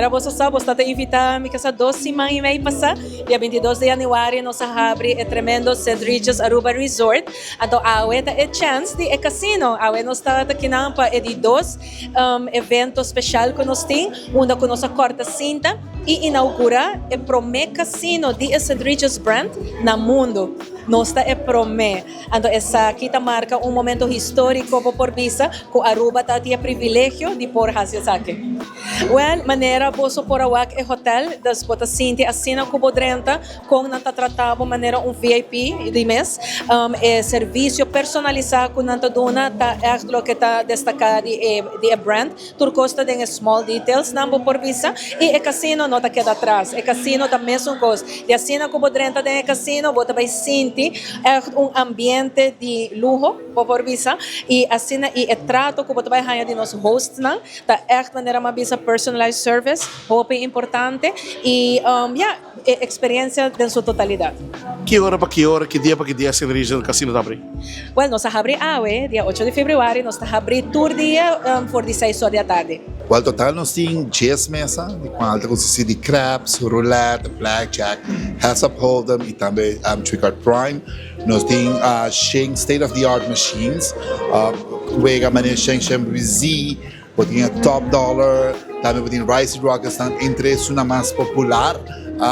Manera boso sa, bo ta invita mi casa 2 siman y mei pasa. Dia 22 di januari nos a habri e tremendo St. Regis Aruba Resort. Anto awe ta e chance di e casino. Awe nos ta aki nan pa e di dos evento special cu nos tin, unda cu nos a corta cinta y inaugura e prome casino di St. Regis brand na mundo. Nos ta e prome. Anto esaki ta marca un momento historico por bisa cu Aruba ta tin e privilegio di por haci esaki. Well, manera boso por a wak e hotel, dus bo ta sinti asina cu bo drenta, con nan ta trata bo manera un VIP di mes. E servicio personalisa cu nan ta duna ta echt loke ta destaca di e brand. Tur cos ta den small details nan, bo por bisa, y e casino no ta keda atras. E casino ta mesun cos. Y asina cu bo drenta den e casino, bo ta bay sinti echt un ambiente di luho, bo por bisa, y asina e trato cu bo ta bay haya di nos host nan, ta echt, manera m'a bisa, personalized service, hopi importante y ja, e experiencia den su totalidad. Ki ora pa ki ora, ki dia pa ki dia St. Regis Casino ta habri? Well, nos ta habri awe, dia 8 di februari, nos ta habri tur dia for di 6 or di atardi. Well, total nos tin 10 mesa, di cual ta consisti di craps, roulette, blackjack, heads up hold'em y tambe three card prime. Nos tin shen state of the art machines, wega manera Shen Shen Z, bo tin Top Dollar, tambe bo tin Rising Rockets, entre esunnan mas popular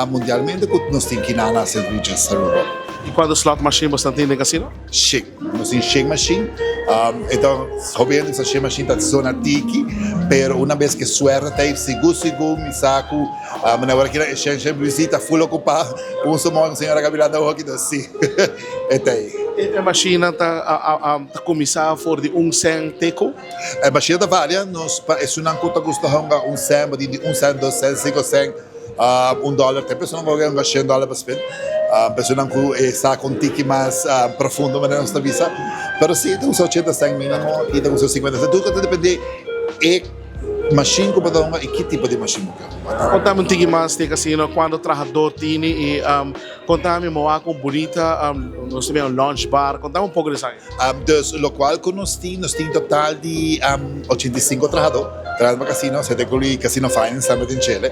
mundialmente cu nos tin aki na St. Regis Aruba. Y cuanto slot machine bo tin den casino? 100. Nos tin 100 machine. Anto, obviamente, e 100 machine ta zona tiki, pero un biaha cu suerte ta sigur sigur mi sa cu awor aki e Shen Shen visita full ocupa, un sumo señora Gavilán aki si. Ta ey. E machine ta cuminsa for di 1 cent te cu? E machine ta varia, nos pa esunnan cu ta gusta hunga 1 cent, di 1 cent, 2 cent, 5 cent, $1. Tin persona cu hunga $100 pa spin. Persona cu sa cu un tiki mas profundo, manera nos ta bisa. Pero si, tin 80 cent minimo y tin 50 cent. Tur ta depende e machine cu bo ta hunga y ki tipo di machine bo kier. Conta mi un tiki mas di casino, cuanto trahador tin y conta mi moa con bunita, nos tin un lounge bar, conta mi un poco di esaki. Dus, locual cu nos tin total di 85 trahador, trahando pa casino, esey ta inclui Casino Finance tambe den dje.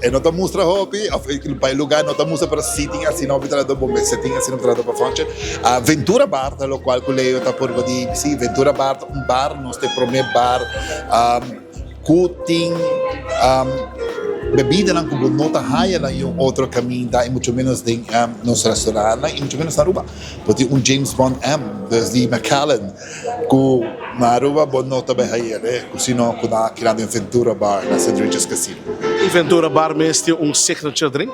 E no ta mustra hopi, of pa e lugar no ta mustra, pero si tin asina hopi trahador, bon, si tin asina trahador pa function. Ventura Bar, ta locual cu Leo ta por di, si, Ventura Bar ta un bar, nos ta e prome bar cu tin bebidanan cu bo no ta haya na un otro caminda y mucho menos den nos restaurant y mucho menos na Aruba. Bo tin un James Bond M, dus di Macallan, cu na Aruba bo no ta bay haya, cu sino cu na aki den Ventura Bar na St. Regis Casino. Y Ventura Bar mes tin un signature drink?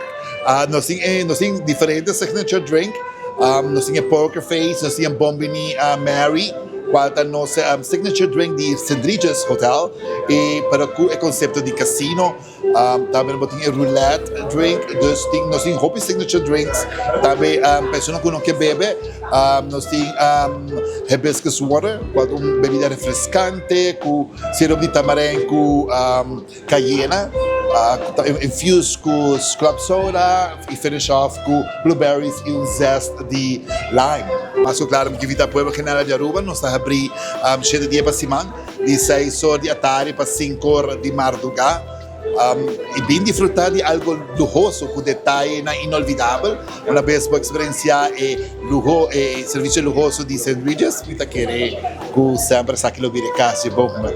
Nos tin diferente signature drink. Nos tin Poker Face, nos tin Bombini Mary, cual ta nos signature drink di St. Regis Hotel. Y pero cu e concepto di casino, tambe nos tin roulette drink, dus nos tin hopi signature drinks. Tambe persona cu no kier bebe, nos tin hibiscus water, cual ta un bebida refrescante cu syrup di tamarind cu cayena, infused cu club soda y finish off cu blueberries y un zest di lime. Mas claro, mi ta invita pueblo general di Aruba, nos ta habri 7 dia pa siman, di 6 or di atardi pa 5 or di marduga. Y bin disfruta di algo luhoso cu detaye inolvidabel. Un biaha pa experiencia e luho, e servicio luhoso di St. Regis, mi ta kere cu semper esaki lo bira cas bon.